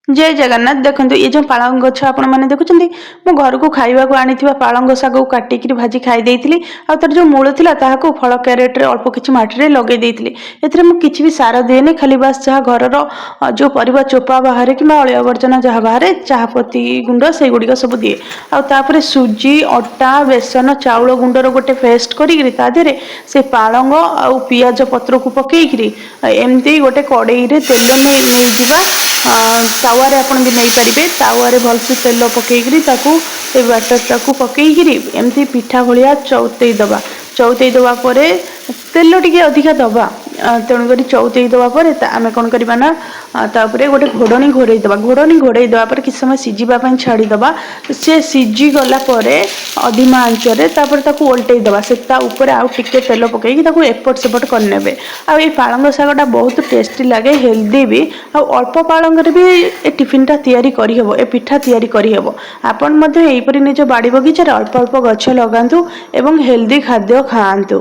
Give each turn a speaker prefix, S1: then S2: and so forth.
S1: ଜୟ ଜଗନ୍ନାଥ। ଦେଖନ୍ତୁ, ଏ ଯେଉଁ ପାଳଙ୍ଗ ଗଛ ଆପଣମାନେ ଦେଖୁଛନ୍ତି, ମୁଁ ଘରକୁ ଖାଇବାକୁ ଆଣିଥିବା ପାଳଙ୍ଗ ଶାଗକୁ କାଟିକିରି ଭାଜି ଖାଇ ଦେଇଥିଲି। ଆଉ ତାର ଯେଉଁ ମୂଳ ଥିଲା, ତାହାକୁ ଫଳ କ୍ୟାରେଟରେ ଅଳ୍ପ କିଛି ମାଟିରେ ଲଗେଇ ଦେଇଥିଲି। ଏଥିରେ ମୁଁ କିଛି ବି ସାର ଦିଏନି, ଖାଲି ବାସ୍ ଯାହା ଘରର ଯେଉଁ ପରିବା ଚୋପା ବାହାରେ କିମ୍ବା ଅଳିଆ ଆବର୍ଜନା ଯାହା ବାହାରେ, ଚାହାପତି ଗୁଣ୍ଡ, ସେଇଗୁଡ଼ିକ ସବୁ ଦିଏ। ଆଉ ତାପରେ ସୁଜି, ଅଟା, ବେସନ, ଚାଉଳ ଗୁଣ୍ଡର ଗୋଟେ ପେଷ୍ଟ କରିକିରି ତା ଦେହରେ ସେ ପାଳଙ୍ଗ ଆଉ ପିଆଜ ପତ୍ରକୁ ପକେଇକିରି ଏମିତି ଗୋଟେ କଡ଼େଇରେ ତେଲ ନେଇଯିବା। ତାୱାରେ ଆପଣ ବି ନେଇପାରିବେ। ତାୱାରେ ଭଲସେ ତେଲ ପକେଇକିରି ତାକୁ ସେ ବ୍ୟାଟରଟାକୁ ପକେଇକିରି ଏମିତି ପିଠା ଭଳିଆ ଚଉତେଇ ଦେବା। ଚଉତେଇ ଦେବା ପରେ ତେଲ ଟିକେ ଅଧିକା ଦେବା। ତେଣୁକରି ଚଉତେଇ ଦେବା ପରେ ଆମେ କ'ଣ କରିବା ନା, ତାପରେ ଗୋଟେ ଘୋଡ଼ଣୀ ଘୋଡ଼େଇ ଦେବା। ଘୋଡ଼ଣୀ ଘୋଡ଼େଇ ଦେବା ପରେ କିଛି ସମୟ ସିଝିବା ପାଇଁ ଛାଡ଼ିଦେବା। ସେ ସିଝିଗଲା ପରେ ଅଧିମା ଆଞ୍ଚରେ ତାପରେ ତାକୁ ଓଲଟେଇ ଦେବା। ସେ ତା ଉପରେ ଆଉ ଟିକେ ତେଲ ପକେଇକି ତାକୁ ଏପଟ ସେପଟ କରିନେବେ। ଆଉ ଏଇ ପାଳଙ୍ଗ ଶାଗଟା ବହୁତ ଟେଷ୍ଟି ଲାଗେ, ହେଲ୍ଦି ବି। ଆଉ ଅଳ୍ପ ପାଳଙ୍ଗରେ ବି ଏ ଟିଫିନଟା ତିଆରି କରିହେବ, ଏ ପିଠା ତିଆରି କରିହେବ। ଆପଣ ମଧ୍ୟ ଏହିପରି ନିଜ ବାଡ଼ି ବଗିଚାରେ ଅଳ୍ପ ଅଳ୍ପ ଗଛ ଲଗାନ୍ତୁ ଏବଂ ହେଲ୍ଦି ଖାଦ୍ୟ ଖାଆନ୍ତୁ।